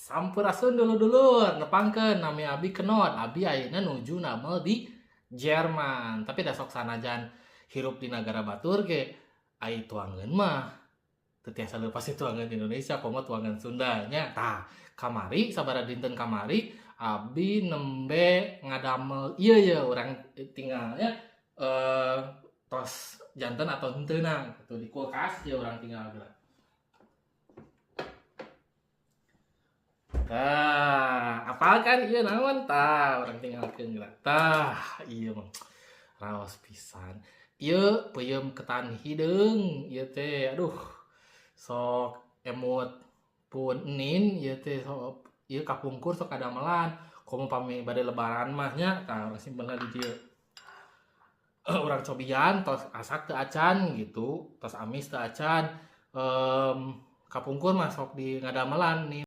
Sampurasun dulur-dulur, nepangkeun nami abi Kenot. Abi ayeuna nuju namel di Jerman. Tapi da sok sanajan hirup di nagara batur ge ai tuangeun mah teu tiasa leupas tuangeun Indonesia, komo tuangeun Sunda nya. Tah, kamari sabaraha dinten kamari abi nembe ngadamel ieu ye urang tinggalnya tos janten atau henteuna gitu di kulkas ya urang tinggal geura. Tah, apal kan ieu naon tah urang tinggalkeun geura. Tah, ieu mah raos pisan. Ieu peuyeum ketan hideung ieu teh aduh sok emut pun enin ieu teh sok ieu kapungkur sok kadamelan komo pami bade lebaran mah nya tah urang simpen di dieu. Urang cobian tos asak teu acan gitu, tos amis teu acan. Kapungkur mah sok di ngadamelan nih.